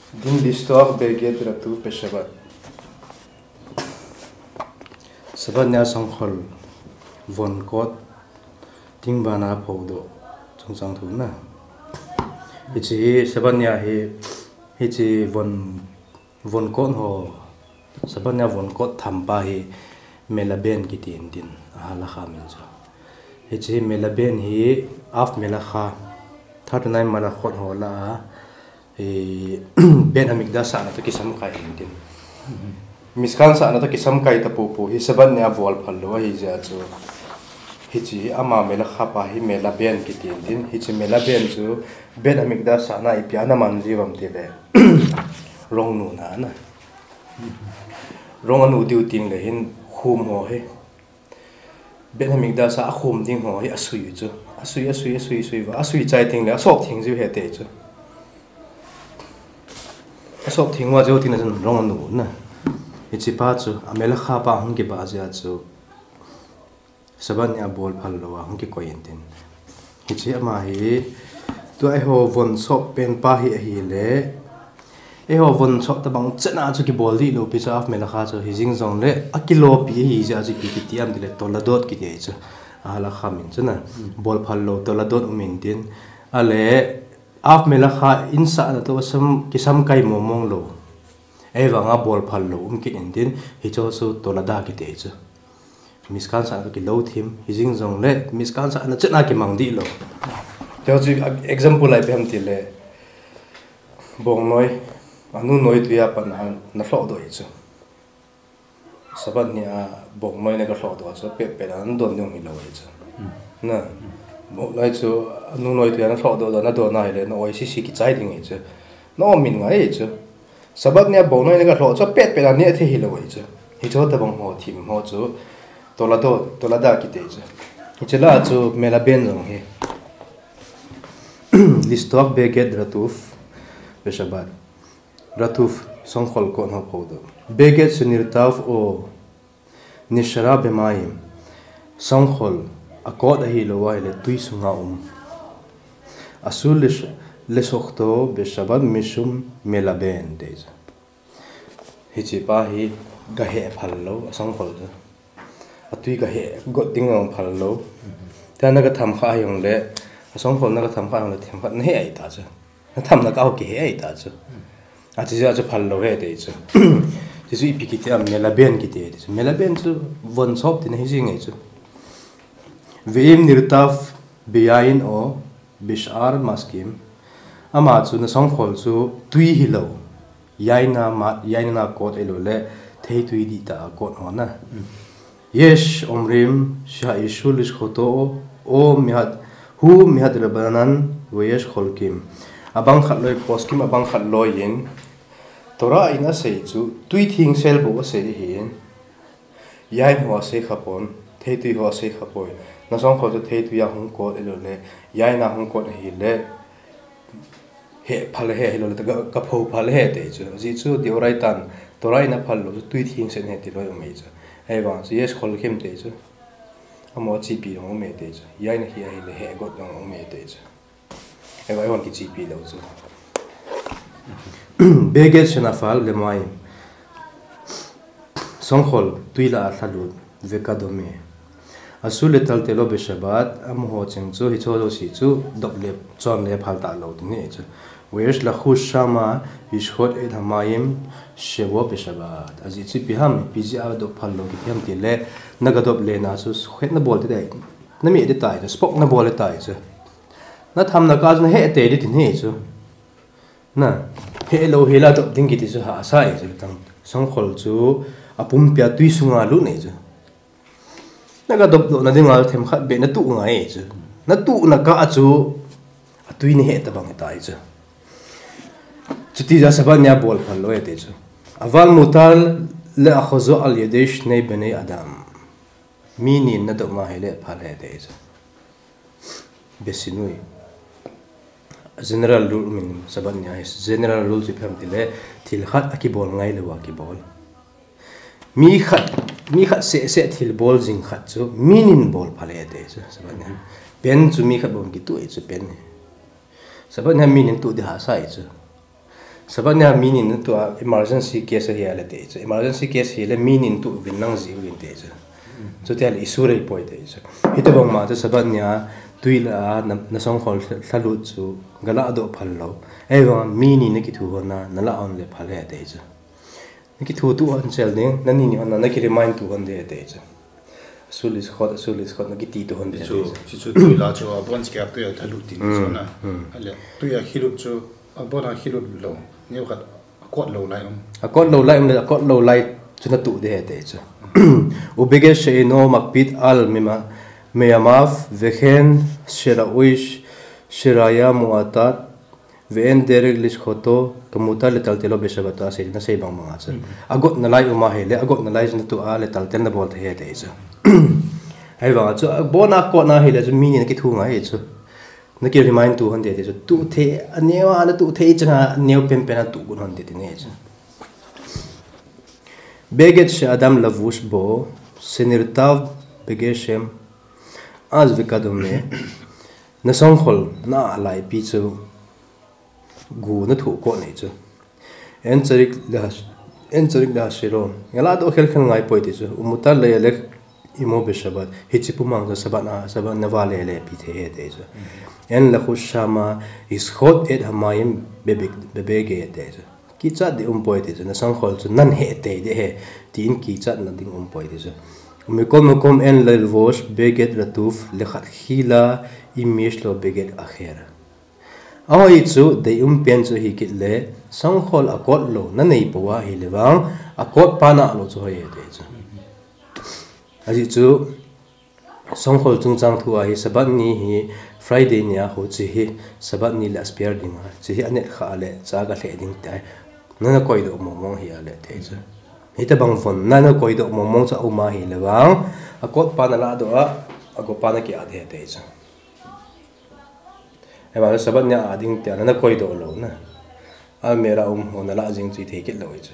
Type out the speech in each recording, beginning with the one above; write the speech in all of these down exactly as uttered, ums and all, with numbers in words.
Din listoak beget ratu pe Shabbat. Shabbat nia songkhol von kot ting bana phodo chungchang thu na. Hichi hi Shabbat nia hi hichi von von kot ho Shabbat nia von kot thampa hi melaben kitin tin a halakha min chu. Hichi melaben hi af melakha thirty nine malachot ho la a Ben Hamikdash sahna to kisam kai in tin. Mishkan sahna to kisam kai ta pupu hi Shabbat nia bol phal lo ahi jeh chu. Hichi ama melakha pa hi melaben kitin tin. Hichi melaben chu Ben Hamikdash sahna ipi a na man ji vam ti le. Rong nu na na. Rong anu diu ting le hin khum ho hi. Ben Hamikdash a khum ding ho hi asui chu. Asui, asui, asui, sui va. Asui chai ting le asop thing jiu he te chu. Asop thing va jiu ting na chun rong anu na. Hichi pa chu, a melakha pa hung kiba jia chu. Shabbat nia bol phal lo a hung kikoi in tin. Hichi ama hi, tua eiho von sop pen pa hi ahi le. Eiho von sop tabang chena chu kibol di lo pi chu af melakha chu hi jing jong le, a kilopi ahi jia chu pi kiti am ti le, toladot kiti ahi chu. A halakha min chu na, bol phal lo, toladot um in tin. A le, af melakha in sahna to sam, kisam kai momong lo. Ei vang a bol phal lo, um kit in tin, hi chu chu tolada kiti ahi chu. Mishkan sahna to kilo thim, hi jing jong le, Mishkan sahna chena kimang di lo. Te chu example lai pe ham ti le, bong noi, anu noi tuia pan a na hloh do hi chu. Shabbat nia bong noi na ka hloh do chu, pet pet a na don ding hi lo hi chu. Na, bong noi chu, anu noi tuia na hloh do, na don na hi le, na oi sisi kichai ding hi chu. Na om min ngai hi chu. Shabbat nia bong noi na ka hloh chu pet pet a ni a the hi lo hi chu. Hi chu tabang ho thim ho chu. Tolado, tolada kiti chu. Hichi la chu melaben jong hi. Listoak beget ratuf pe Shabbat. Ratuf songkhol kot ho phodo. Beget shenirtaf o nishara bemaim. Songkhol a kot ahi lo ahi le tui sunga um. Asul lesh-, lesohto be Shabbat mishum melaben te chu. Hichi pa hi ga he phal lo, a songkhol chu. A tui ga he got ding ang phal lo. Tia na ga tham kha hi jong le, a songkhol na ga tham kha jong le, tham kha na he ai ta chu. Na tham na ka ho ki he ai ta chu. A chi ja chu phal lo he te chu. Ti chu ipi kiti a melaben kiti te chu. Melaben chu von sop ti na hi jing ai chu. Ve'im nirtaf beyain o bishar maskim. Ama chu na songkhol chu tui hi lo. Yaina ma, yaina na kot elo le thei tui di ta kot ho na. Yesh omrim sha'ishu lishkoto o mihat hu mihat rabanan veyesh kholkim. Abang khat loi poskim abang khat loi in Torah in asei chu tui thing sel bo asei hin. Yain ho asei khapon, theitui ho asei khapoi. Na songkhol chu theitui a hung kot elo le, yaina hung kot ahi le. He phal he, he lo le, ka, ka pho phal he te chu. Ji chu deoraita in, Torah in aphal lo chu tui thing sen he ti loi um e chu. Hei vang chu, yesh kholkim te chu. Amo chipi jong um e te chu. Yaina hi ahi le, he got jong um e te chu. Hei vang, hei vang kichipi lo chu. Beget shenafal lemaim. Songkhol tui la a lhalut vekadome. Asul letaltelo be Shabbat, amaho cheng chu, hi cho josi chu, dop le, chon le phal ta lo ti ni chu. Veyesh lachush shama lishchot et hamayim shebo be Shabbat. Aji chu ipi ham, ipi ji a dop phal lo kiti ham ti le, na ga dop le na chu, khet na bol ti dai. Na mi ti tai chu, spok na bol ti tai chu. Na tham na ka chu na he te di ti ni chu. Na, he lo he la dop ding kiti chu hahsa e chu tang. Songkhol chu a pumpi a tui sunga lut nei chu. Na ga dop doh na dinga themkhat be na tu ngai e chu. Na tu na ka chu a tui ni he ta bang ta e chu. Chuti ja Shabbat nia bol phal lo e te chu. Aval mutar le'achozo al yedei shnei bnei adam. Mi nin na dop ma he le phal he te chu. Besinui. General rule min Shabbat nia hi. General rule chu ipi ham ti le, thil khat a kibol ngai lo a kibol. Mi khat, mi khat seh seh thil bol jing khat chu, mi nin bol phal e te chu, Shabbat nia. Pen chu mi khat bol kitu e chu pen hi. Shabbat nia mi nin tu di hahsa e chu. Sabbath nia mi ni na tuh a emergency case ahi a le te chu. Emergency case hi le mi ni tuh vin lang ji vin te chu. Chuti a le issue rei poi te chu. Hiti bang ma chu Sabbath nia tui la a na, na songkhol lha, lha lut chu ga la doh phal lo. Ei vang mi ni na kithu hon na, na la on le phal he te chu. Na kithu tu hon chel ding, na ni ni hon na, na ki remind tu hon de te chu. Asulis khot, asulis khot, na kiti tu hon de Chu, te chu. chu, chu tui la chu, a bon chi ka tui a thalut tin, Mm, chu na. mm. Ale, tui a khilut chu, a bon a khilut lo. Neo khat, a kot lo lai um. A kot lo lai um le, a kot lo lai chu na tu de he te chu. Ubege she'eno makpid al mema, meyamav, vehen, shera'uish, sheraya mu'atat, ve'en derek lishchoto, kamuta letaltelo beshabbat a sei, na sei bang bang a chu. Mm. A got na lai um a he le, a got na lai chu na tu a letaltel na bol te he te chu. Hei vang a chu, a bon a kot na he le chu mi ni na kithu ngai he chu. Na ki remind tu hon te te chu. Tu the, a neo a na tu the chang a neo pen pen a tu gun hon te te ne chu. Beged she'adam lavush bo, shenirtav begeshem, az vekadome. Na songkhol na lai pi chu gu na thu ko nei chu. En charik le hash, en charik le hashiro. Nga la do khel khel ngai poi te chu. Umuta le le imo be Shabbat. Hichi pumang chu Shabbat na, Shabbat na va le le pi the he te chu. En la khushama ishot et hamayim bebek, bebege te chu. Kichat de um poi te chu, na songkhol chu nan he te de he, tin kichat na ding um poi te chu. Umikom ukom en lelvosh beged ratuf le khat khila imish lo beged aher. Ahoi chu, dei um pen chu hi kit le, songkhol a kot lo, na nei po a hi le vang, a kot pa na lo chu hoi he te chu. Aji chu, songkhol chungchang thu a hi Shabbat ni hi Friday ni a ho chi hi Shabbat ni le a spare ding a. Chi hi a net kha le cha ka hle ding tai. Na na koi do mong mong hi a le te chu. Hi ta bang von na na koi do mong mong cha uma hi le vang. A kot pa na la do a, a ko pa na ki a de te chu. Ema Shabbat ni a ding te na na koi do lo na. A mera um ho na la jing chi thei kit lo chu.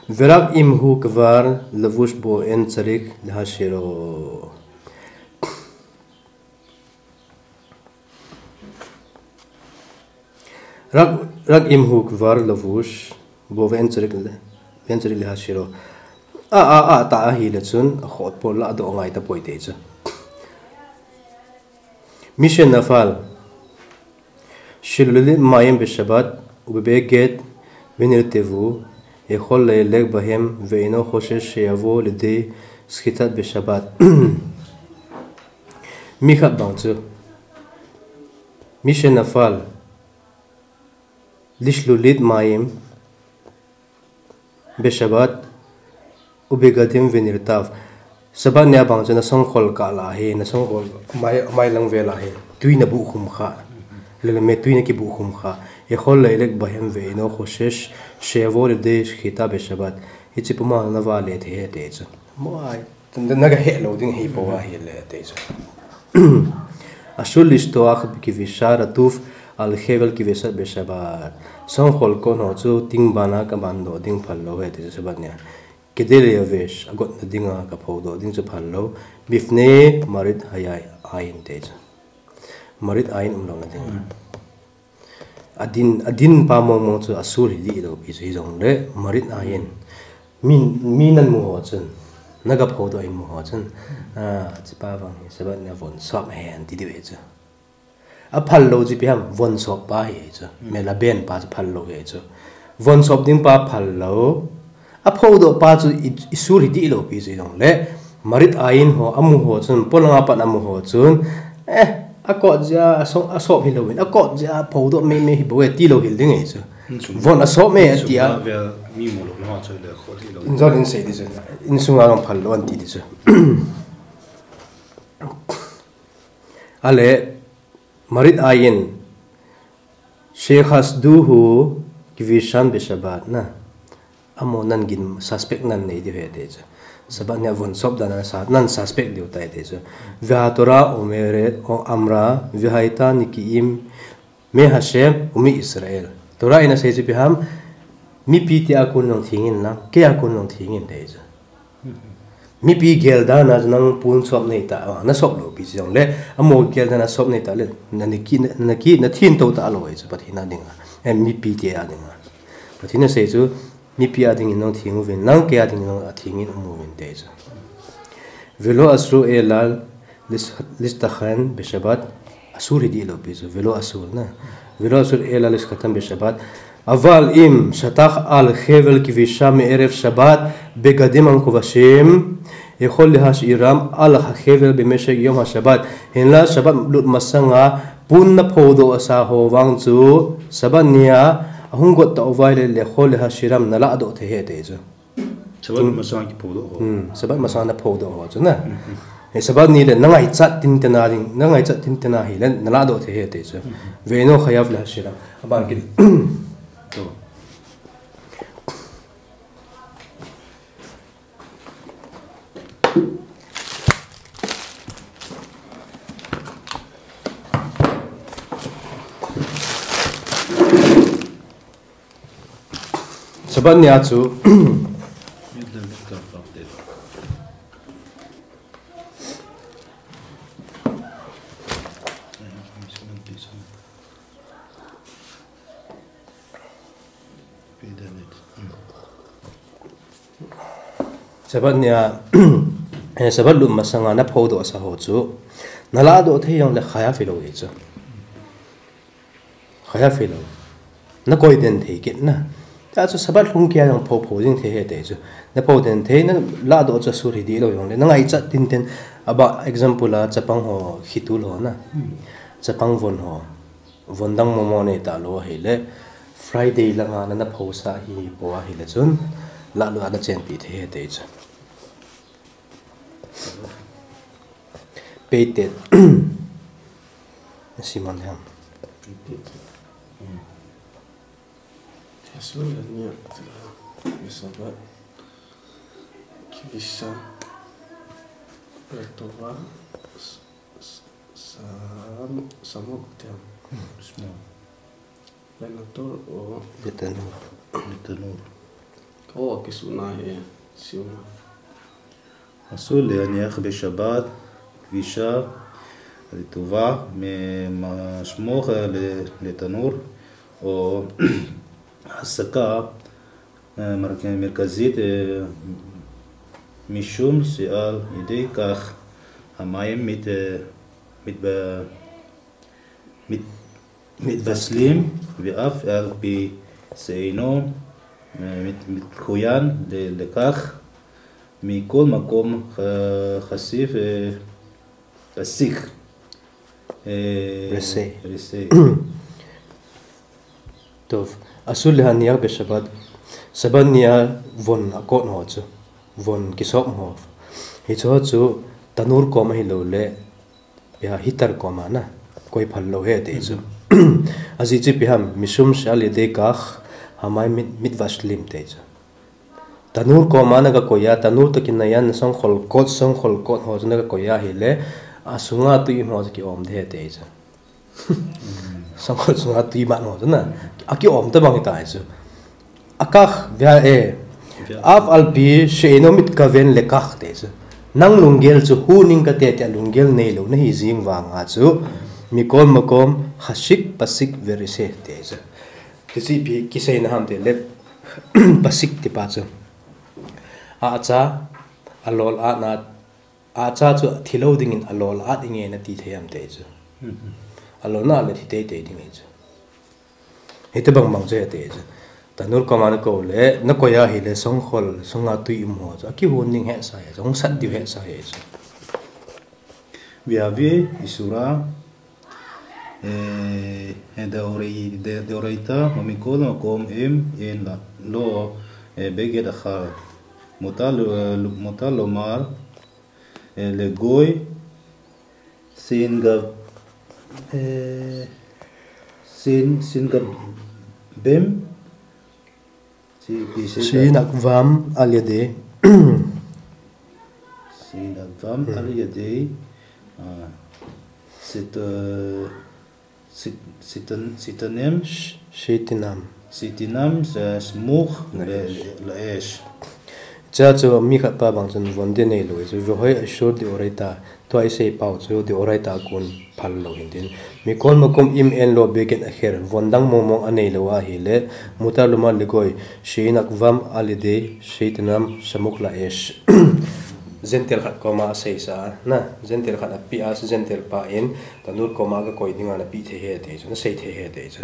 Verak imhu kvar lavush bo en charik lehashiro. Rak, rak imhu kvar lavush bo ven charik le, ven charik lehashiro. A, a, a, ta a hi le chun, a khot pol la do ngai ta poi te chu. Mishen nafal. Shilulit mayim be Shabbat, ube be get, venir tevu, echol le lek bahem, veino hoshe sheyavo le de skitat be Shabbat. Mi khat bang chu. Mishen nafal. Lishlulit mayim be Shabbat, ubegadim venirtav. Shabbat ni a bang chu na songkhol ka la hi, na songkhol mai, mai lang ve la hi. Tui na bu khum kha. Lele me tui na ki bu khum kha. Echol le lek bahem veino hoshe sheyavo le de skitat be Shabbat. Hichi puma na va le the te chu. Mo ai. Tunda na ga he lo ding hi po a hi le te chu. Ashul lishtoach kivisha ratuf al hevel kivishat be Shabbat. Songkhol kon ho chu ting bana ka ban do ding phal lo he te chu Shabbat ni a. Kedele yavesh, a got na ding a ka pho do ding chu phal lo. Bifne marit hayai ain te chu. Marit ain um lo na ding. A din, a din pa mong mong chu a sur hi di lo pi chu hi jong le, marit a hin. Min, min nan mu ho chun. Na ga pho do in mu ho chun. A, chi pa vang hi, Shabbat na von sop he an ti di ve chu. A phal lo chi pi ham, von sop pa hi chu. Me la ben pa chu phal lo he chu. Von sop ding pa phal lo. A pho do pa chu i, i sur hi di lo pi chu jong le. Marit ain ho, a mu ho chun, polanga pan a mu ho chun. Eh, a kot jia, a sop, a sop hi lo in. A kot jia, pho do me me hi bo e ti lo hil ding e chu. Von a sop me a ti a. Vel mi mu lo na chu le khot hi lo. In zon in sei di chu. In sunga long phal lo an ti di chu. Ale, marit ain. Shekhas duhu kivishan be Shabbat na. Amo nan gin suspect nan nei di ve te chu. Shabbat ni a von sop dan nan sa, nan suspect diu tai te chu. Vehatora omeret o amra vehaita nikiim me Hashem umi Israel. Torah in a sei chu pi ham mi pi ti a kun long thingin lang, ke a kun long thingin te chu. Mipi gel dan a chu nang pon sop nei ta, ah, na sop lou pi chu jong le, amaho gel dan a sop nei ta le, na, na ki, na, na ki, na thin to ta lou ahi chu Pathen a dinga. Eh, mipi te a dinga. Pathen in asei chu, mipi a dingin nang theng uvin, nang kei a dingin nang atheng in um uvin ti chu. Velo asur ela lis-, listachen beshabbat, asur hi dih lou pi chu, velo asur na. Velo asur ela listachen beshabbat, אבל אם שטח על חבל כביסה מערב שבת בגדים המכובשים, יכול להשאירם על החבל במשך יום השבת. Hinla Shabbat lut masanga pon na phodoh asa ho vang chu Shabbat nia ahung got tauva ahile, יכול להשאירם, na ladoh thei ahi ti chu. Shabbat masang kiphodoh ho. Hmm, Shabbat masang na phodoh ho chu na. Hmm, hmm. He Shabbat ni le na ngaichat tinten a ding, na ngaichat tinten a hile na ladoh thei ahi ti chu. Hmm, hmm. ואינו חייב להשאירם. Aban kin. To. Shabbat nia chu. Shabbat nia, eh, Shabbat lut masanga na phodoh asa ho chu, na ladoh thei jongle khaya filou ahi chu. Khaya filou. Na koi den thei kit na. Ta chu Shabbat lhung kia jong pho pho jing thei ahi ti chu. Na pho den thei, na ladoh chu asur hi dih lou jongle. Na ngaichat tinten, aba example a chapang ho, khitul ho na. Hmm. Chapang von ho. Von dang momo nei talou ahile, Friday langa na, na pho sa hi po ahile chun, ladoh a na chenpi thei ahi ti chu. Peitet. Simon ham. Asur ela, Shabbat, כביסה רטובה, ש-, ש-, סמוך, סמוך, כן. סמוך. לנטור או לטנור. לטנור. או הכיסוי נאה, סיום. אסור להניח בשבת כביסה רטובה, מ-, סמוך ל-, לתנור, או הסקה, אה, מר-, מרכזית, אה, משום שעל ידי כך המים מת-, אה, מתב-, מת-, מתבשלים, ואף על פי שאינו, אה, מת-, מתכונן ל-, לכך, מכל מקום ח-, חשיף, אה, פסיק, אה, רסה. רסה. טוב, אסור להניח בשבת, Shabbat nia von akot ho chu, von kisop ho. Hiche ho chu tanur kom ahilouleh, ya, heater kom a na, koi phal lou ahi ti chu. Ajeh chu ipi ham, משום שעל ידי כך המים מת-, מתבשלים ti chu. Tanur kom a na ga koi a, tanur toh kinai a na songkhol kot, songkhol kot ho chu na ga koi a ahile, asunga tui ho chu ki-om ding ahi ti chu. Songkhol sunga tui man ho chu na, aki-om tabang ahi tai chu. Akach, via e, אף על פי שאינו מתכוון לכך ti chu. Nang lunggel chu huhhing kate tia lunggel neilou nahi jing vanga chu, מכל מקום חשיף פסיק ורסה ti chu. Tichu ipi kiseina ham tile, פסיק tipa chu, acha, alol a na, acha chu thilou dingin alol a ding e nati thei ham ti chu. Mhm. Alol na le thi teitei ding ahi chu. Hitobang bang chu ahi ti chu. Tanur kom a na koi le, na koi a ahile songkhol sunga tui um ho chu, akihon ding hesa ahi chu, hung sat diu hesa ahi chu. ויביא איסורה, אה, דאורי-, ד-, דאורייתא, ומכל מקום אם אין לה, לו, אה, בגד אחר. מותר ל-, מותר לומר, אה, לגוי, סינגב-, אה, סין-, סינגבם, Si-, si-, Sinakvam al yade. Sinakvam al yade. Ah, sit-, eh, sit-, sitan-, sitanem. Sh-, shitinam. Sitinam, eh, smukh le-, לאש. לאש. Cha chu mi khat pa bang chun von ding neilou chu, vehoi ashur deoraita, tua isei pau chu deoraita a kon phal lou hin tin. Mikol makom im en lo beged acher, von dang mong mong anei lou ahile, mutar lomar ligoi, she'ein akvam al yedei, she'etanam samuk la'esh. Gentile khat koma aseisa, na, Gentile khat api a, Gentile pa in, tanur koma gakoi dinga napeh thei ahi ti chu, nasei thei ahi ti chu.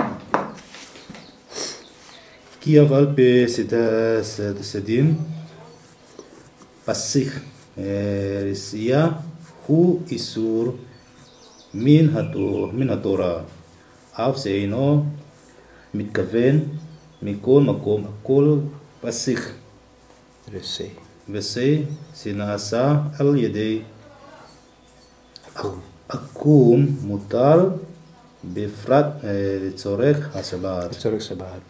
Ki aval pe sida, sed-, sedin, pasik, eh, risia, hu isur, min hatu, min hatora, av seino, mitkaven, mikol makom, akol, pasik. Resei. Vesei, sinasa, al yedei, Akum. Akum, mutar, befrat, eh, tzorek, hasabat. Tzorek sabat.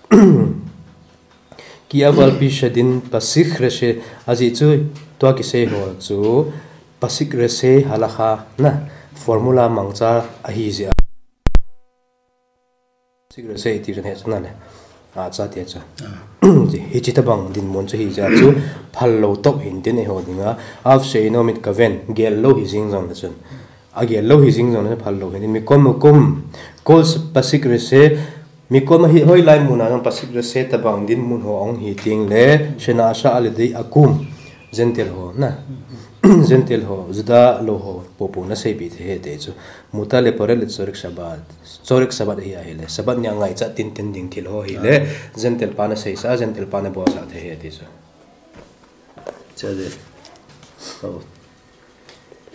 Ki aval pe shadin pasik rese, ajeh chu, tua kisei ho chu, pasik rese halakha, na, formula mangcha ahi jeh a. Pasik rese iti chun hiche na le. A, cha tia chu. Hiche tabang dinmun chu hijeh a chu, phal lou top hin tin eiho dinga. Av seino mitkaven, gel lou hijing jongle chun. Agel lou hijing jongle phal lou hin tin. Mikol makom, kol s-, pasik rese, mikol ma hi hoilai muna jong pasik rese tabang dinmun ho ahung hi tengle, she'enasa al yedei akum. Gentile ho, na. Gentile ho, Juda lou ho, popo nasei peh thei ahi ti chu. Mutar leparet le tzorek sabat. Tzorek sabat ahi ahile. Sabat nia ngaicha tintin ding thil ho ahile. Gentile pa naseisa, Gentile pa nabolsa thei ahi ti chu. Cha de. Oh.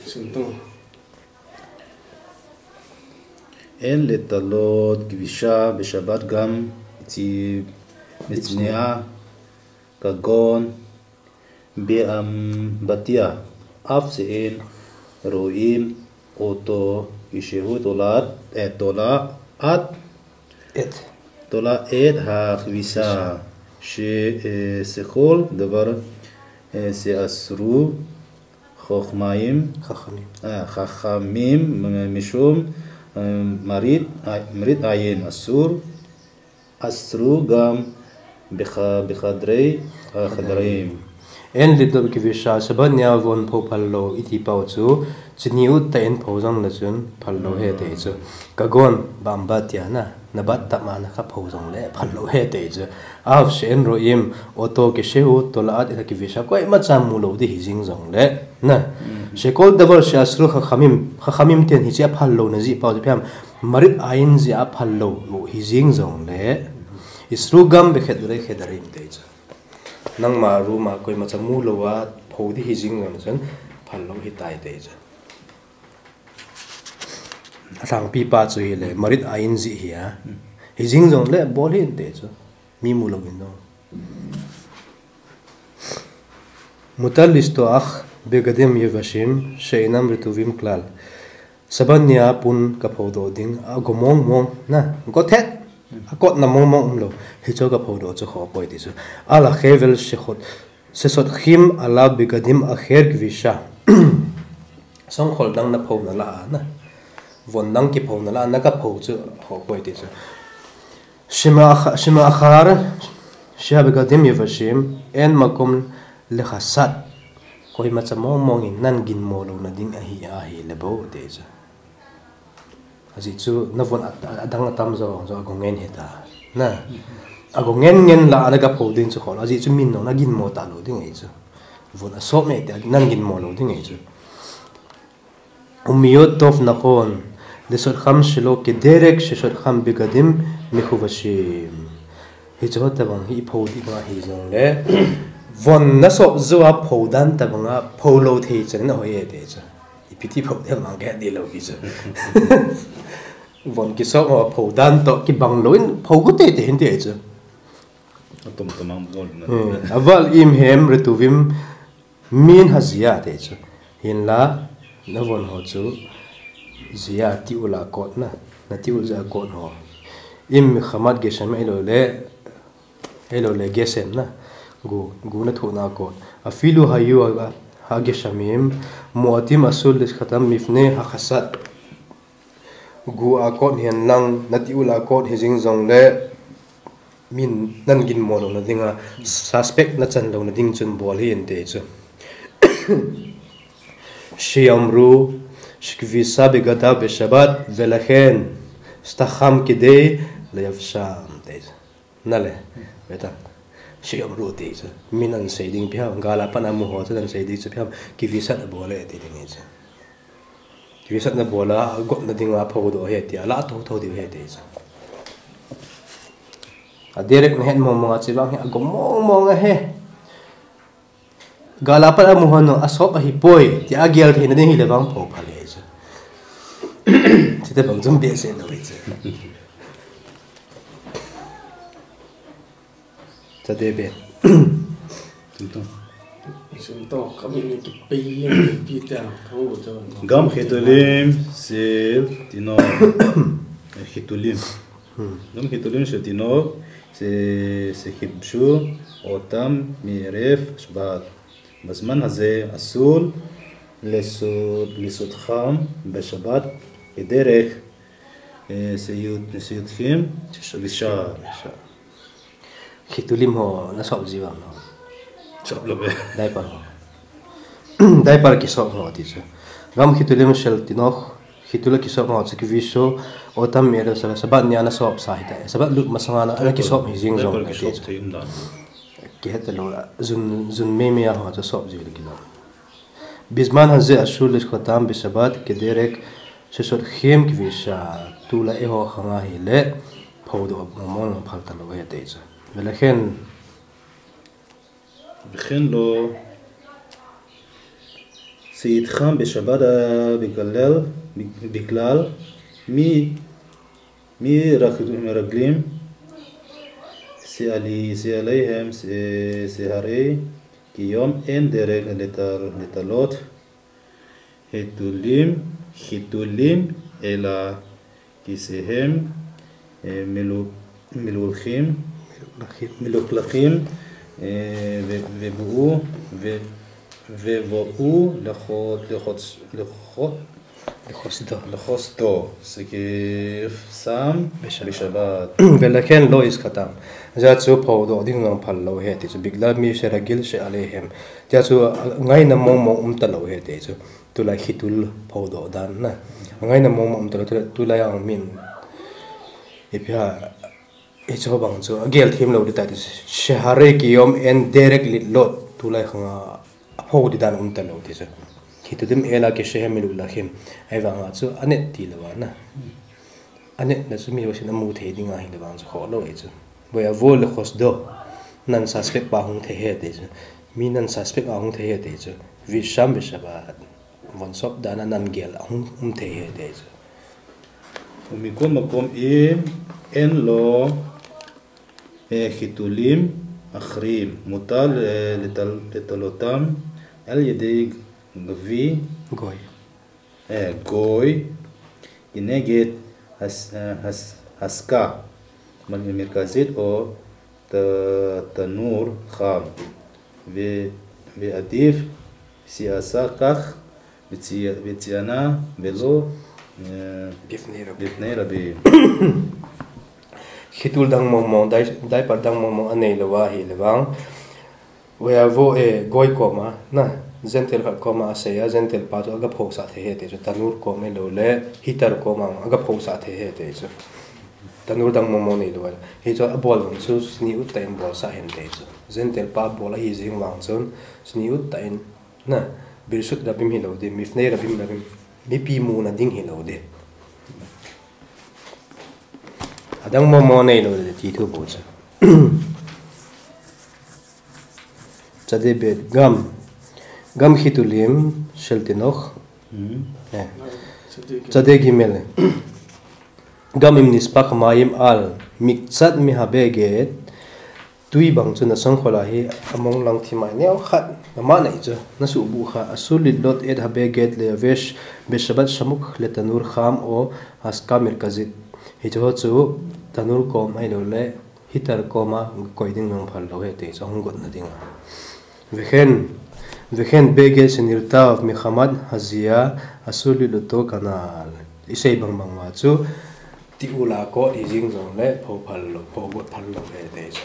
Sung tung. En le talot, kvisha, beshabat gam, chi, mitznea, kagon, Be'ambatia, af se'en, ro'im, oto, kishehu, tolaat, eh, tolaat, Et. Tolaat hakvisa, she, eh, shekol davar, eh, she'asru, chochmaim, Chachamim. Ah, chachamim, mishum, eh, marit, ah, marit ayin asur, Asru gam bikha-, bikhadrei, ah, khadreim. En le talot kvisha, Sabat nia von pho phal lou iti pau chu, chini uta in pho jongle chun phal lou ahi ti chu. Kagon, be'ambatia na, nabat tama nakha pho jongle phal lou ahi ti chu. Af she'en ro'im, oto kishehu, tolaat ila kvisha, koimacha mu lou ding hijing jongle. Na. Shekol davar she'asru chachamim, chachamim ten hiche aphal louna jeh pau chu ipi ham, marit ayin jeh a phal lou u hijing jongle. Asru gam bikha-, bikhadarei ti chu. Nangma room a koimacha mu lou a pho ding hijing jongle chun phal lou ahitai ti chu. Alhangpi pa chu hile, marit ayin jeh hi a. Hijing jongle bol hih in ti chu. Mi mu lou in jong. Mutar lishtoach begadim yevashim she'enam retuvim klal. Sabat nia pun kaphodoh ding, ago mong mong, na, go thet, akotna mong mong umlou. Hichu kaphodoh chu khoh poi ti chu. Al hachevel shechot, shechotchim alav begadim acher kvisha. Songkhol dang naphona lah a, na. Von dang kiphona lah a, nakapho chu khoh poi ti chu. Shima'acha-, shima'achar she'abegadim yevashim, en makom lechasat. Koimacha mong mong in naginmo louna ding ahi, ahile bou ti chu. Ajeh chu navon a-, a-, adang atam jo, jo ago ngen hita. Na. Ago ngen ngen lah a nakapho ding chu khoh. Ajeh chu min jong naginmo talou ding ahi chu. Von asop me ti naginmo lou ding ahi chu. Umiot tov nachon, leshotcham shelo kederek sheshotcham begadim mechuvashim. Hichu tabang hi ipho ding ahi jongle. Von nasop jou a pho dan tabang a pho lou thei chan na hoi e ti chu. Ipi ti pho ding mang kei ding lou ki chu. Von kisop a pho dan toh kibang lou in pho got tei tei hin ti chu. Atom tom ang bol na. Hmm. Aval im hem retuvim Min hajia ti chu. Hinla, navon ho chu, jia tiul a kot na, natiul jia kot ho. Im chamat geshem ahilou le, ahilou le geshem na. Gu, gu nathohna kot. Afilu hayu ha, hageshamim, mu'atim asur lishkatam mifnei hachasat. Gu a kot hihen lang, natiul a kot hijing jongle, Min nan ginmo louna dinga, suspect na chan louna ding chun bol hi inte chu. Shiamru, shikvisa begada beshabat, velahen, staham kidei, leyavsham, te chu. Nale, beta. Shiamru te chu. Min an sei ding pia, gala pan amu ho chu an sei ding chu pia, kivisat abole te ding chu. Kivisatna bola, gotna dinga phodoh he tia, la tho tho diu he te chu. A direct na het mong mong a chi vang hi a gom mong mong a he. Gala pat a mu hon no, a sop a hi poi, tia a gel theina ding hi le vang pho pha le chu. Chite bang chum be se lo hi chu. Chate be. Tum tum. Sim to, kami ni ki pe yin ki pi ta, tho cho. Gam Khitulim, Sil Tino. Khitulim. Hmm. Gam Khitulim, Sil Tino. Se, se khipshu, otam, mi'erev, shabat. Bazman haze, asul, lesut, lesut kham, beshabat, kederek, eh, seyut, seyut khim, vishar. Khitulim ho na sop ji vang no. Sop lo be. Diaper ho. Diaper ki sop ho ti chu. Gam Khitulim, Sil Tino, Khitul a ki sop ho chu kivisho, otam mi'erev, shabat, shabat nia na sop sa hi ta. Shabat lut masanga na, na ki sop hi jing jong diaper ki sop chu. Thei um dan. Ki het lo, jun, jun me me a ho chu sop ji le ki lo. Bazman haze, asul, lesut kham, beshabat, kederek, seyut khim, kivishar, tulai eiho khang a hi le, phodoh mong mong phal ta lo he te chu. Velahen. Velahen lo, seyut kham beshabat, beglal, beglal, mi, mi rag-, meraglim, se'ali, se'aleihem, se, seharei, kiyom, en derek, letal, letalot, Khitulim, Khitulim, ela, kisehem, eh, milu-, milulkhim, miluklahim, eh, ve-, vebu'u, ve-, vevo'u, lecho-, lecho-, lecho-, lechosdo. Lechosdo, sekefsam, beshabat. Velahen lo iskatam. Hijeh chun phodoh ding jong phal lo he ti chu. Beglal mi seragil se'aleihem. Hijeh chun, a, ngaina mong mong um ta lo he ti chu. Tulai Khitul phodoh dan na. Ngaina mong mong um ta lo, tulai, tulai ang min. Ipi ham, hichu bang chu, a gel them lo di ta ti. Seharei kiyom en derek letalot, tulai khang a, a pho di dan um ta lo ti chu. Khitulim ela kisehem miluklahim. Ahivang a chu, a net ti lo a na. A net na chu mi ho sin a mu thei ding a hi le vang chu kho lo e chu. Ve'avo lechosdo. Nan suspect pa hung thei he ti chu. Mi nan suspect a hung thei he ti chu. Visham vishabat. Von sop dan a nan gel a hung um thei he te chu. Umikom makom in en lo, eh, khitulim akhrim, mutal, eh, letal-, letalotam, al yedei gavi, goi. Eh, goi, kineged has-, eh, has-, haska, mal-, merkazit o ta-, tanur kham, ve, ve adif, si asa kak, Vechia-, vechiana, velo, eh, bifnei rabi. Bifnei rabi. Khitul dang mong mong, dai-, diaper dang mong mong a nei lo a hi le vang. Ve'avo, eh, goi koma, na, Gentile khat koma a sei a, Gentile pa chu a ga pho sah thei he te chu, tanur kom e lo le, heater koma a ga pho sah thei he te chu. Tanur dang mong mong nei lo a. Hichu a bol vang chu, sni ut ta in bol sah hen te chu. Gentile pa bol a hi jing vang chun, sni ut ta in, Na, birshut rabim hi lo di, mifnei rabim rabim, mipi muna ding hi lo di. Adang mong mong nei lo di, ti thu bou chu. Chade bet gam, gam khitulim, sheltinok. Hmm. Eh. Chade gimel. Gam im nispak mayim al, mikchat mi habeget, Tui bang chu na sangkhol a hi a mong lang thi mai neo khat, na ma nei chu, na suhbuh kha, asul litlot et habeget le avesh, beshabat shamuk le tanur kham o haska merkazit. Hichu ho chu tanur kom ahilou le, heater kom a koi ding jong phal lou he ti chu hung gotna ding a. Vekhen, vekhen beget shenirtav mekhamat hazia, asul litloto kanal. I sei bang bang uva chu, Tiula kot hi jing jongle, pho phal lou, pho got phal lou ahi ti chu.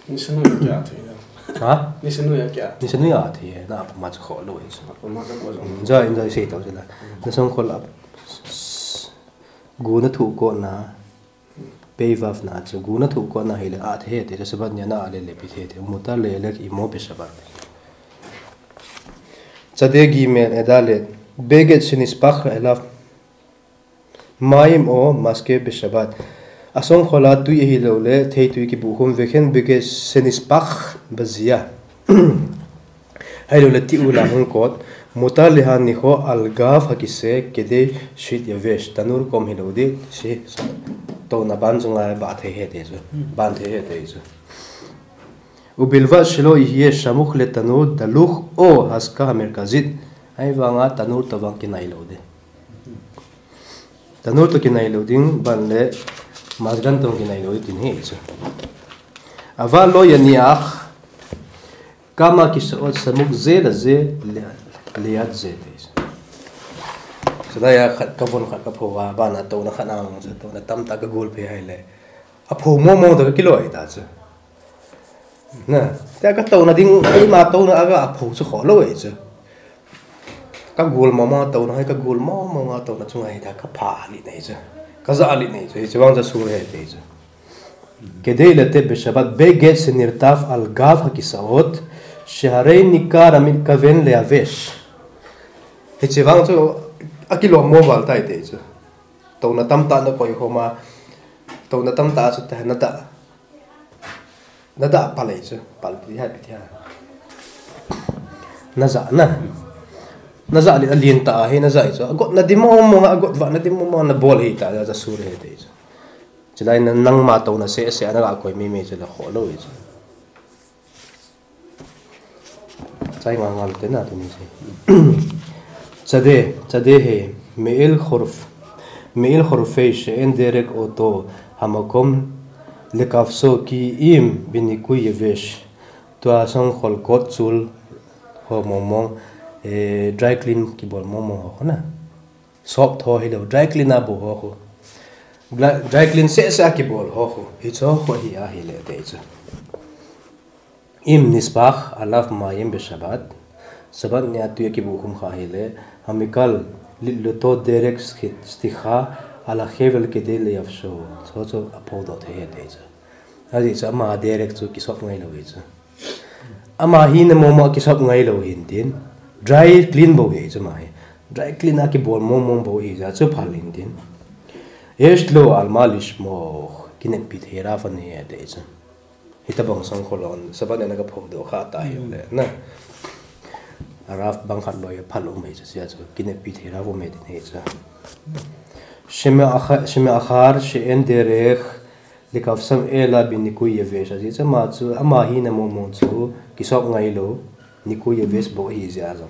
Nisanu ya kya thi ya? Ha? Nisanu ya kya? Nisanu ya thi na, apuma chu kho lou ahi chu. Apuma chu kho lou. Mm, ja, in ja sei tau chu la. Na song khol ap. Gu na thu kot na. Pei vaf na chu. Gu na thu kot na hile a thi ti chu, Sabbath nia na a le le pi thi ti. Mutar le le imo pe Sabbath. Tzadeh gimel e dalet. Beged shenishpach elaf mayim o maske be Shabbat. Asong khola tui ahilouleh theitui kibuhkhum, vekhen beged shenishpach bazia. Ahilouleh tiula hung kot. Mutar lehanikho al gav hakise kedei sheyavesh. Tanur kom hilou di, si, touna ban chunga ba thei ahi ti chu. Ban thei ahi ti chu. Ubilvat shelo yihye samuch letanur daluch o haska hamerkazit. Ahivanga tanur toh vang kinai lou di. Tanur toh kinai lou ding, ban le mazgan toh kinai lou ding tin ahi chu. Aval lo yaniach kama kisa'ot samuch ze laze liyad ze ti chu. Chulai a khat ka von khat ka pho a, ban a touna khat a mang chu, touna tamtah ka gol phe ahile. Apho mong mong toh ka kilo ahi ta chu. Na, tia ka touna ding, eima touna a ka apho chu kho lou ahi chu. Ka gol mong mong a touna, hei ka gol mong mong a touna chunga hi ta ka pha li nei chu. Ka za li nei chu, hiche vang chu asur ahi ti chu. Kedei lete be Shabbat beged shenirtaf al gav hakisa'ot, sheharei nikar amitkaven leyavesh. Hiche vang chu akilom mo val tai ti chu. Touna tamtah na koi khom a, touna tamtah chu ta na ta. Na da pal ahi chu, pal ti hai pi ti hai. Na za na. Na za li a lien ta ahi, na za ahi chu. Agot na di mong mong, agot va na di mong mong, na bol ahi ta, za sur ahi ti chu. Chulai na nangma touna seh seh, na ga koi mi mi chu la kho lou ahi chu. Chai nga ngal te na tu ni se. Tzadeh, tzadeh he, me'il chorf, me'il chorfei she'en derek oto, hamakom lekavso ki im binikui yevesh. Tua song khol kot chul ho mong mong, eh, dry clean kibol mong mong ho na. Sop tho hilou, dry clean a bol ho khu. Dry, dry clean seh seh a kibol ho khu. Hicho ho hi ahile ti chu. Im nishpach alav mayim be Shabbat. Shabbat nia tui akibuhkhum kha ahile. Hamikal litluto derek shticha al hachevel kedei leyavsho. Chu chu apho doh thei ahi ti chu. Ajeh chu ama derek chu kisop ngai lou ahi chu. Ama hina mong mong a kisop ngai lou ahin tin. Dry clean bou ahi chu ama hi. Dry clean a kibol mong mong bou ahi jeh chu phal ahin tin. Yesh lo al ma lishmoch, kineppi thei rav ahi ti chu. Hitabang song kholon, Shabbat nia na ka pho doh kha ta hi le na. A rav bang khat loi phal um ahi chu, sia chu, kineppi thei rav um ahi ti ahi chu. Sheme'acha-, sheme'achar she'en derek lekavsam ela binikui yevesh. Ajeh chu ama chu, ama hina mong mong chu, kisop ngai lou, nikui yevesh bou ahi jeh a jong.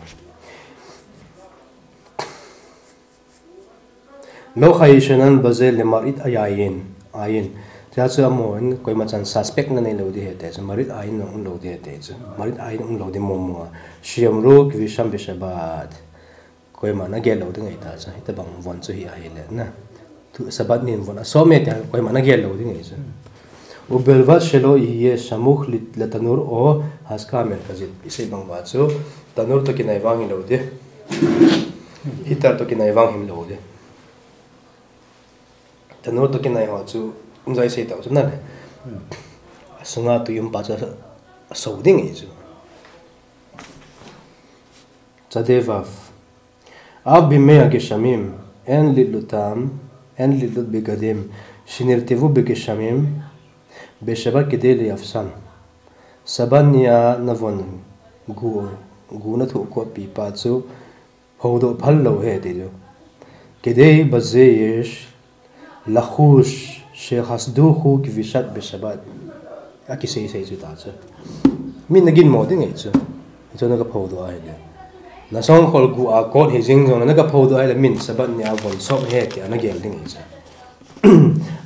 Lo chayishanan baze lemarit ayin, ayin. Tia chu amahon, koima chan suspect na nei lou di ahi ti chu, marit ayin na um lou di ahi ti chu. Marit ayin um lou di mong mong a. Sheyamru kvisham be Shabbat. Koima na gel lou ding ahi ta chu. Hitabang von chu hi ahile na. Tu Shabbat nin von asop e tia, koima na gel lou ding ahi chu. Ubilvat shelo yihye samuch lit-, letanur o haska hamerkazit. Isei bang uva chu. Tanur toh kinai vang hilou di. Heater toh kinai vang hilou di. Tanur toh kinai ho chu, um jai sei tau chu na le. Asunga tui um pa chu aso ding ahi chu. Tzadeh vav. Av bimei hageshamim, en litlutam, en litlut begadim, shenirtevu begeshamim, be Shabbat kedei leyavsam. Shabbat nia na von gu, gu na thu kot pi pa chu, pho doh phal lou ahi ti chu. Kedei baze yesh lachush shechasduchu kvishat be Shabbat. Akisei sei chu ta chu. Min na gin mo ding ahi chu. Hichu na ka pho doh ahile. Na song khol gu a kot hi jing jong na ka pho doh ahile min Shabbat nia von sop ahi tia na gel ding ahi chu.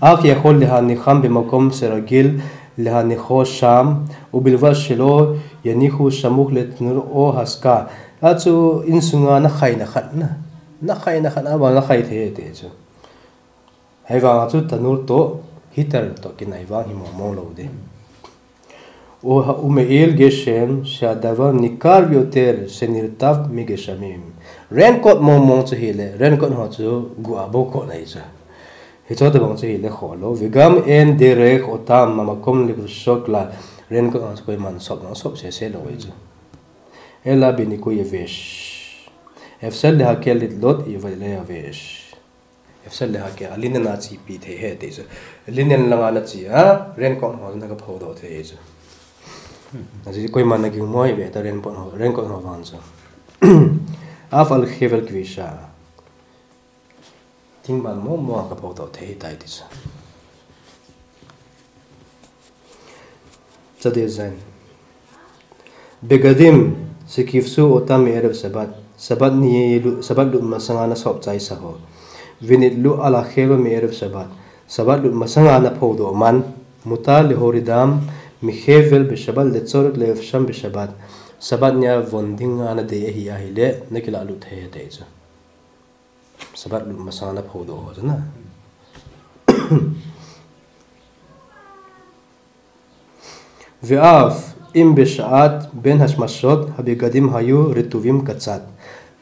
Ach yachol lehanicham bemakom sheragil lehanicho sham, ubilvat shelo yanichu samuch letanur o haska. Achu insunga na khai na khat na. Na khai na khat a ba na khai thei ti chu. Ahivanga chu tanur toh heater toh kinai vang hi mong mong lou ding. Ume'il geshem shadavar nikar biyoter shenirtav migeshamim. Raincoat mong mong chu hile, raincoat ho chu gu a bou kot ahi chu. Hicho tabang chu hile khoh lou. Vegam en derech otam hamakom levashot la. Raincoat ho chu koiman sop nang sop sese lou ahi chu. Ela benikui yavesh. Efsel lehakel litlot ivale yavesh. Efsel lehakel, a linen a chepi thei ahi ti chu. Linen langa nache a, raincoat ho chu naka phodoh thei ahi chu. Achu koiman naging mo ahi ve ta raincoat ho, raincoat ho vang chu. Af al hevel kvisha. Tingban mong mong a kaphodoh thei tai ti chu. Chade zain. Begadim shekivshu otam me'erev Shabbat. Shabbat ni lu, Shabbat lut masanga nasop chaisa ho. Venitlu al hevel me'erev Shabbat. Shabbat lut masanga naphodoh man. Mutar lehoridam mihevel beShabbat letzorech levasham beShabbat. Shabbat nia von dinga nadei ahi ahile, nakilah lut thei ahi ti chu. Shabbat lut masanga naphodoh ho chu na. Ve'av im beshat ben hashmashot habegadim hayu retuvim kachat.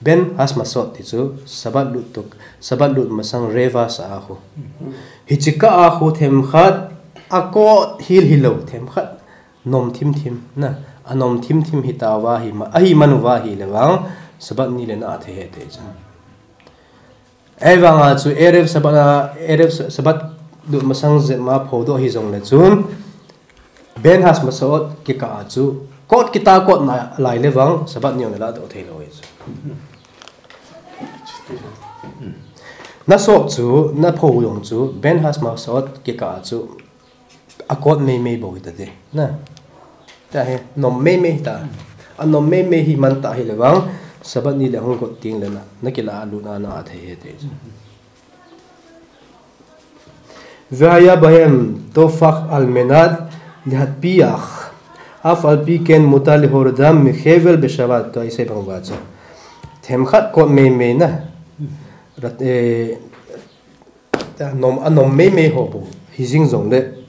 Ben hashmashot ti chu Shabbat lut toh, Shabbat lut masang reva sa a khu. Hiche kah a khu themkhat akot hil hilou themkhat nom thim thim na. Anom thim thim hitauva hi ma, ahi manuva hile vang Shabbat ni le na a thei ahi ti chu. Ahivanga chu Erev Shabbat a, Erev Sha-, Shabbat lut masang jep ma phodoh hijongle chun, Ben Hashmashot kikah a chu, kot kita kot nalai le vang, Shabbat ni jong nalah doh thei lou ahi chu. Nasop chu, napho jong chu, Ben Hashmashot kikah a chu, akot mei mei bou hita te. Na. Tua hi, nom mei mei hita. Anom mei mei hi man ta hile vang, Shabbat ni le hung kot teng le na, nakilah a lut na a thei ahi ti chu. Vaya bahem tofach al menat lehatpiach. Af al pi ken mutar lehoridam mihevel beShabbat tua isei bang uva chu. Themkhat kot mei mei na. Rat, eh, Anom, anom mei mei ho bou. Hijing jongle.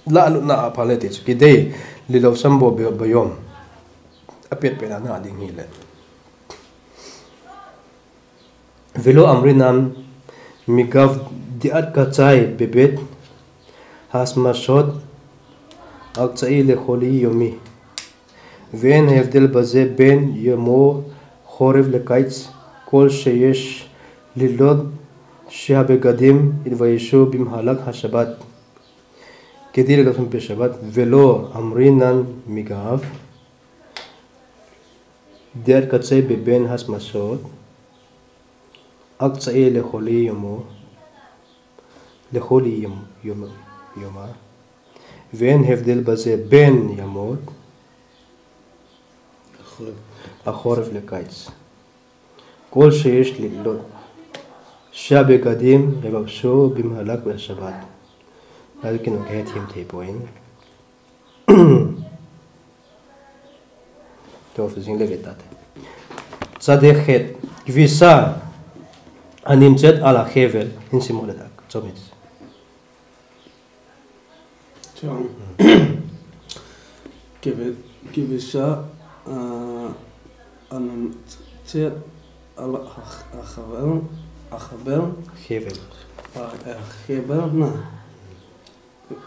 Lah lut na a pha le ti chu kidei. Levasham bo be-, bayom. Apet pet na na ding hile. Velo amrinam migav diat kachai bebet. Hashmashot. Akchai leholi yomi. Ve'en hevdel baze ben yomo chorev lekaitz, kol sheyesh litlot shehabegadim itvayesh bimhalak haShabbat. Kidei levasham beShabbat, velo amrinan migav. Diat kachai beben hashmashot. Akchai leholi yomo. Leholi yom, yom, yoma. Ve'en hevdel baze ben yamot. Achorev lekaitz. Kol sheyesh litlot. Shehabegadim levavsho bimhalak beShabbat. Nal kinu ke thim thei poin. Tua fu jing le ve tate. Chade chet. Kivisa. Anim chet ala hevel. Hin simo le dak. Chomit. Chuang. Kivi-, kivisa, ah, anim chet ala ha-, ahavel, ahavel. Hevel. Ah, eh, hevel na.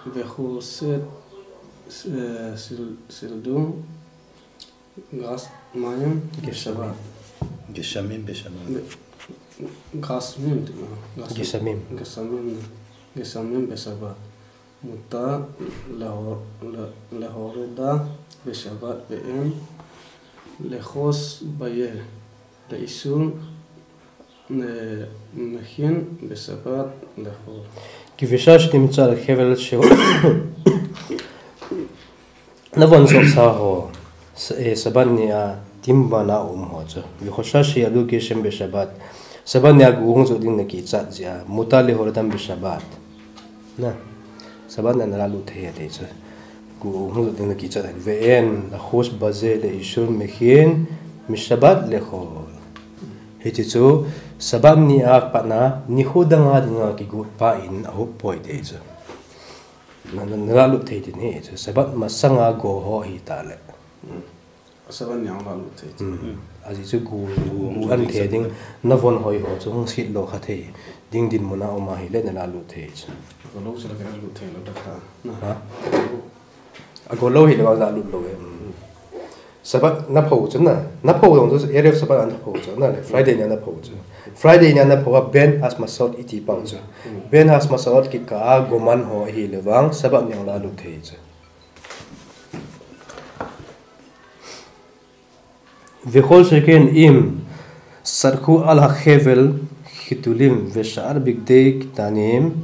Vechoset, eh, sil-, sildum, gas, mayim, geshamim. Geshamim, geshamim. Be-, gasmim, gas-, geshamim. Geshamim, geshamim, beshabat. Mutar leho-, le-, lehorida, beshabat, ve'en, lechos baye, leishul, Ne, mechin, beshabat, lechol. Kivisa shenimtza al hevel shehu. Navon soksa ho, s-, eh, Shabat nia timbana um ho chu. Vichosha sheyadu geshem beshabat. Shabat nia gu hung jo ding nakichat jia. Mutar lehor adam beshabat. Na. Shabat nia nalah lut thei ahi chu. Gu hung jo ding nakichat. Ve'en, lechos baze, leishul, mechin, mishabat, lechol. Hiche chu Sabbath ni a patna nikho danga dinga kigot pa in ahup poi ti chu. Na, na, nalah lut thei tin hi chu. Sabbath masanga go ho hi ta le. Sabbath ni a lah lut thei. Hmm. Ajeh chu go, go an thei ding, na von hoi ho chu hung sit lo kha thei ding dinmun a um ahile nalah lut thei chu. Go lo chu la ka lut thei lo ta kha. Ha? Ago lo hile vang lah lut lo e. Hmm. Sabbath na pho chu na, na pho dong chu Erev Sabbath a na pho chu na le, Friday ni a na pho chu. Friday ni a na pho a Ben Hashmashot iti pang chu. Ben Hashmashot kikah a go man ho ahile vang Sabbath ni a lah lut thei chu. וכל שכן אם סרחו על החבל חיתולים ושאר בגדי כתנים,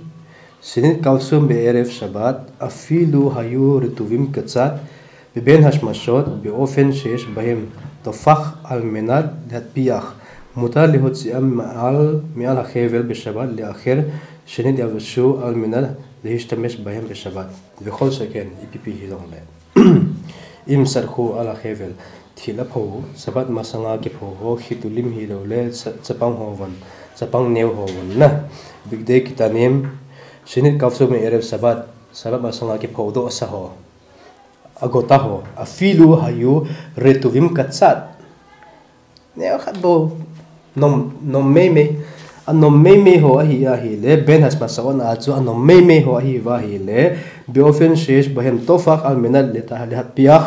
שנתכבסו מערב שבת, אפילו היו רטובים קצת בבין השמשות, באופן שיש בהם טופח על מנת להטפיח, מותר להוציאם מעל, מעל החבל בשבת לאחר שנתייבשו על מנת להשתמש בהם בשבת. וכל שכן, ipi pi hi jongle. אם סרחו על החבל, thil apho, Sabbath masanga kipho ho, חיתולים hilou le, cha-, chapang ho von, chapang neo ho von na. בגדי כתנים, שנתכבסו מערב שבת, Sabbath masanga kipho doh sa ho. Ago ta ho, אפילו היו רטובים קצת. Neo khat bou, nom, nom mei mei. Anom mei mei ho ahi ahile, Ben Hashmashot a chu anom mei mei ho ahi uva ahile, באופן שיש בהם טופח על מנת להטפיח,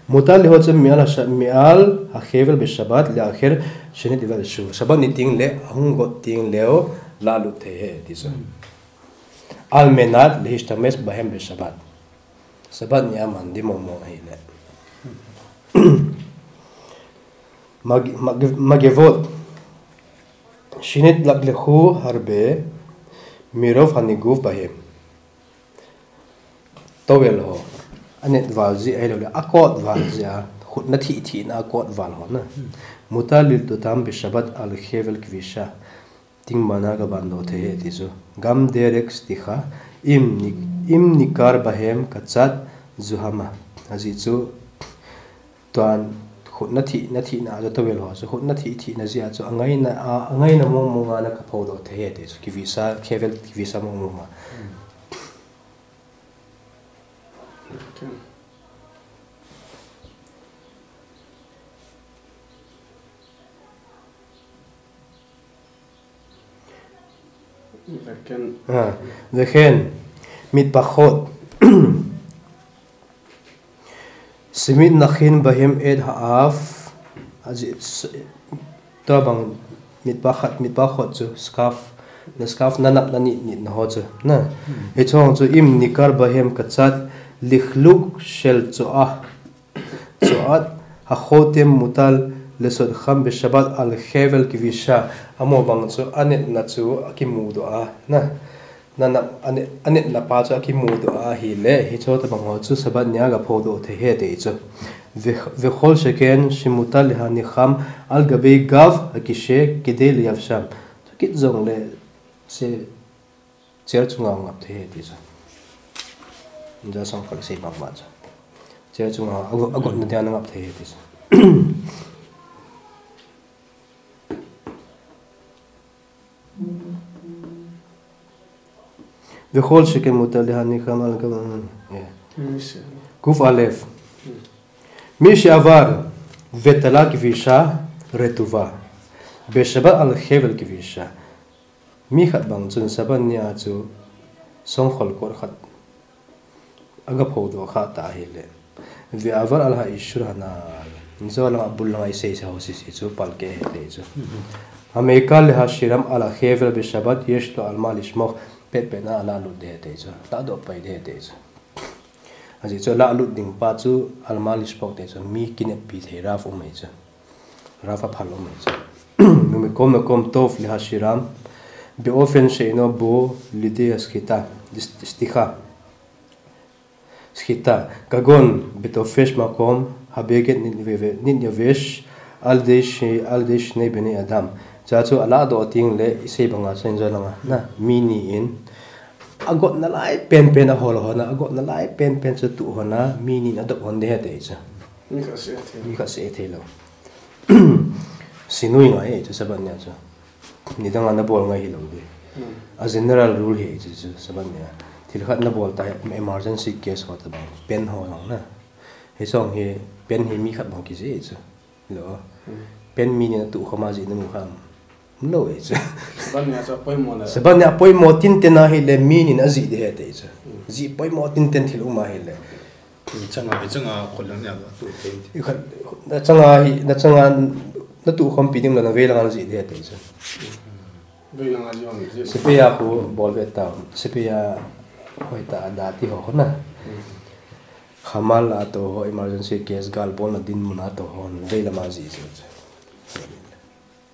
מותר להוציאם מעל הש-, מעל החבל בשבת לאחר שנתייבשו. Sabbath ni teng le, ahung got teng leu, lah lut thei ahi ti chu. על מנת להשתמש בהם בשבת. Sabbath ni a man ding mong mong ahile. מג-, מג-, מגבות, שנתלכלכו הרבה מרוב הניגוף בהם. Towel ho, anet val jeh ahilou le, akot val jeh a, khut na thih thih na akot val ho na. מותר לטאטאם בשבת על חבל כביסה. Ding mana ka ban doh thei ahi ti chu. גם דרך שטיחה, אם נ-, אם ניכר בהם קצת זוהמה. Ajeh chu, tuan khut na thih, na thih na a chu towel ho chu, khut na thih thih na jeh a chu, angaina, a, angaina mong mong a na ka pho doh thei ahi ti chu. כביסה, חבל כביסה mong mong a. וכן. אה, וכן, מטפחות. שמתנחין בהם את האף, אז, ס-, tabang מטפחת, מטפחות chu scarf, na scarf na nap na nit nit na ho chu, na. Hicho chu אם ניכר בהם קצת לכלוך של צואה. צואת החוטם מותר לסודכם בשבת על חבל כביסה. Amaho bang chu anetna chu akimu doh a, na, na, na, anet, anetna pa chu akimu doh a ahile, hicho tabang ho chu Sabbath ni a ka pho doh thei ahi ti chu. ו-, וכל שכן שמותר להניחם על גבי גב הכיסא כדי לייבשם. Chu kit jongle, se, Chair chunga ngap thei ahi ti chu. Inja song kal sei bang bang chu. Chair chunga a go-, a gotna dia na ngap thei ahi ti chu. וכל שכן מותר להניחם על גב, אה. מי ש-, קוף א'. מי שעבר ותלה כביסה רטובה בשבת על חבל כביסה. Mi khat bang chun Sabbath ni a chu songkhol kot khat aga pho doh kha ta ahile. ועבר על האיסור הנ"ל. Injo langa bul langa isei sei ho sese chu palkeh ahi ti chu. המקל להשאירם על החבל בשבת יש לו על מה לסמוך, pet pet na alah lut ding ahi ti chu. Lah doh pai ding ahi ti chu. Ajeh chu alah lut ding pa chu על מה לסמוך ti chu mi kineppi thei rav um ahi chu. Rav aphal um ahi chu. ומכל מקום טוב להשאירם באופן שאינו בא לידי השחיטה, סליחה, סחיטה, כגון בתופש מקום הבגד נתייבש על ידי ש-, על ידי שני בני אדם. Chuchu alah doh teng le isei banga chun injo langa, na, mi ni in agotna lai penpen ahol hon a, agotna lai penpen chu tuh hon a, mi ni in adop hon ding ahi ti chu. Mi khat seh thei. Mi khat seh thei lou. Sinui ngai chu Sabbath nia chu. Nidang a nabol ngai hilou di. A general rule hi chu chu Sabbath nia. Thil khat nabol ta emergency case ho tabang. Pen ho lang na. Hi song hi pen hi mi khat bang kiji chu. Lo. Pen mi ni natu khoma ji nung kham. Lo e chu. Sabbath nia chu poimo na. Sabbath nia poimo tin ten a hile mi ni na ji di he te chu. Ji poimo tin ten thil um a hile. Changa, changa khol lang nia tu te. Khat, na changa hi, na changa natu khom pi ding la na vei lang ji di he te chu. Vei lang ji hong ji. Sipi a khu bol ve ta. Sipi a hoi ta da ti ho na. Khamal a to ho emergency case gal bol na din mun a to ho vei lama ji ji.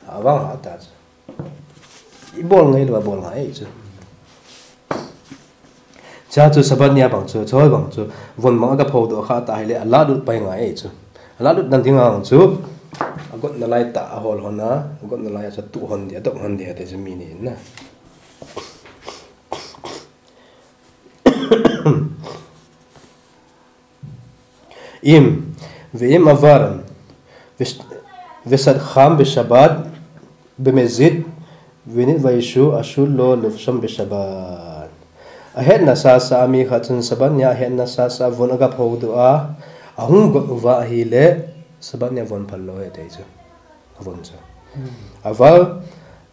Avang ha ta chu. I bol ngai lou, bol ngai chu. Cha chu Sabbath nia bang chu, choi bang chu. Von bang aga pho do kha ta hile ala lut pai ngai chu. Ala lut dan ding ang chu. Agot na lai ta ahol hon a, agot na lai a chu tu hon di, adok hon di ate chu mi ni na. Im, ve'im avar, ves-, vesadcham beshabbat, bemezid, venit vayishu ashu lo levsham beshabbat. Ahetna sasa a mi khat chun Sabbath nia ahetna sasa von aga pho do a, ahung got uva ahile, Sabbath nia von phal lo he te chu. Avon chu. Aval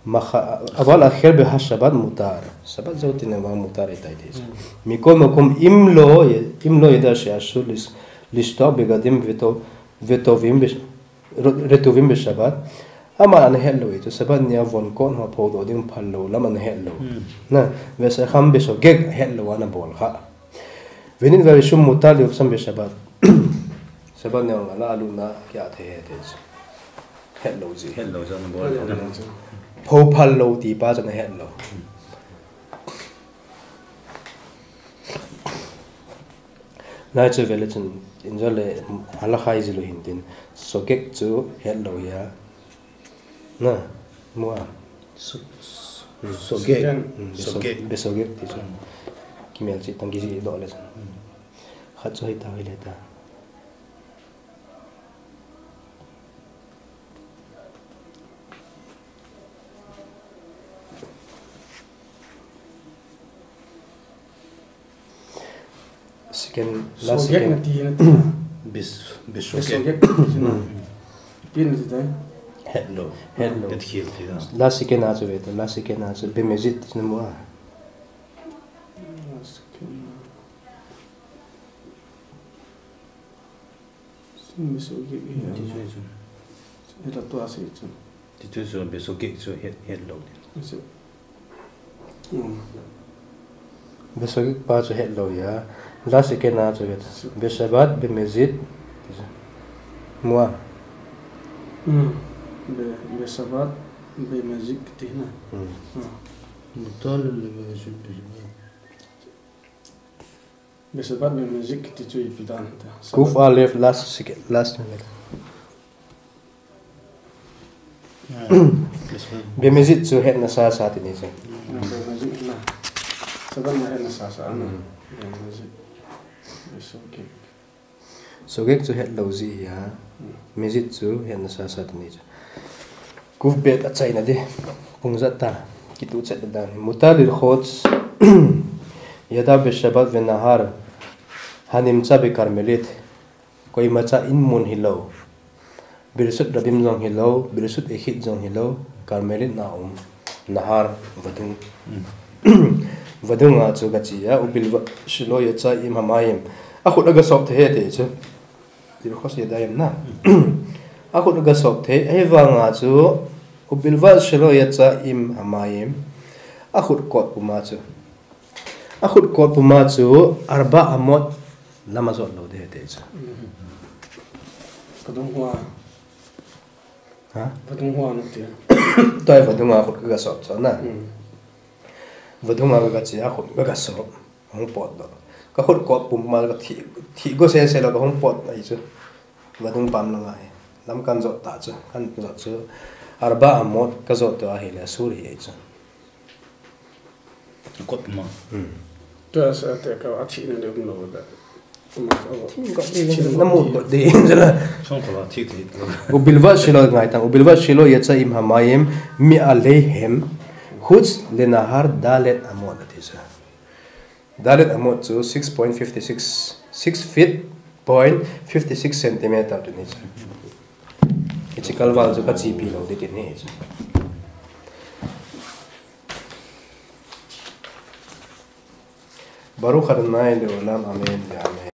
makha, aval akhel be ha Shabbat mutar. Shabbat jo tin avang mutar itai te chu. Mikol makom im lo ye, im lo yeda she ashu lis, lishto begadim veto, vetovim be, retuvim be Shabbat. Ama ana het lo e chu Shabbat nia von kon ho pho do ding phal lo lam ana het lo. Na, vesakham be sogeg het lo ana bol kha. Venin vayishu mutar levsham be Shabbat. Shabbat nia ala alu na kya the he te chu. Het lo ji. Het lo ji, ana bol. Pho phal lo ti pa chu ana het lo. Lai chu vele chun, in jo le halakha ji lo hin tin. Sogeg chu het lo ya. Na, mua. So-, so-, sogeg. Sogeg. Mm, be so-, sogeg. Be sogeg ti chu. Kimel chi tang kiji do le chu. Khat chu hei ta, hei le ta. Second, last second. Sogeg na ti na ti na. Bis-, bisogeg. Bisogeg ti na. Pin ti tai. Hello. Hello. Last second a chu ve ta, last second a chu bemezid ti na mua. Last second. Sin mi so ge ge. Ti chu chu. Ela tua se chu. Ti chu chu be so ge chu het, het lo. Ti chu. Be so ge pa chu het lo ya. Last second a chu het. Be Shabbat, be mezid. Mua. Be, be Shabbat, be mezid ti na. Mutar le be mezid. Be Shabbat, be mezid ti chu ipi dan ta. Kuf Alef last second, last minute. Be mezid chu hetna sasa ti ni chu. Be mezid na. Shabbat na hetna sasa na. Be mezid. Be sogeg. Sogeg chu het lo ji hi a. Mezid chu hetna sasa ti ni chu. Kuf Bet a chaina di. Pung jat ta. Kitu chet dan. Mutar lirchotz yadav be Shabbat ve nahar hanimtza be Karmelit. Koimacha in mun hilou. Birshut Rabim jong hilou, Birshut Yechid jong hilou, Karmelit na um, nahar vadung. Vadung a chu gache a, ubilvat shelo yatsa im hamayim. Akhut agasop thei he ti chu. Lirchotz yadayim na. Akhut agasop thei, ahivang a chu, ubilvat shelo yatsa im hamayim. Akhut kot puma chu. Akhut kot puma chu, arba amot lam ajot lou di he ti chu. Vadung hua. Ha? Vadung hua na ti. Tua vadung a khut kagasop chu na. Vadung a kagache a khut kagasop. Hung pot do. Kakhut kot puma kathi, thi go sese lou kahung pot ahi chu. Vadung pam langa hi. Lam kan jot ta chu. Kan jot chu. Arba amot kajot to ahile sur hi ahi chu. Kot ma. Tua sa te ka athi na le um lou da. Namu dot de in jala. Song kala thik thik. Ubilva Shilo ngai tang. Ubilva Shilo yetsa im hamayim mi alehem. Hutz lenahar dalet amot ati sa. Dalet amot chu six point fifty six, six feet point fifty six centimeter tu ni sa. Hichi kalval chu kachipi lo ding ti ni sa. Baruch Adonai leolam, amen, amen.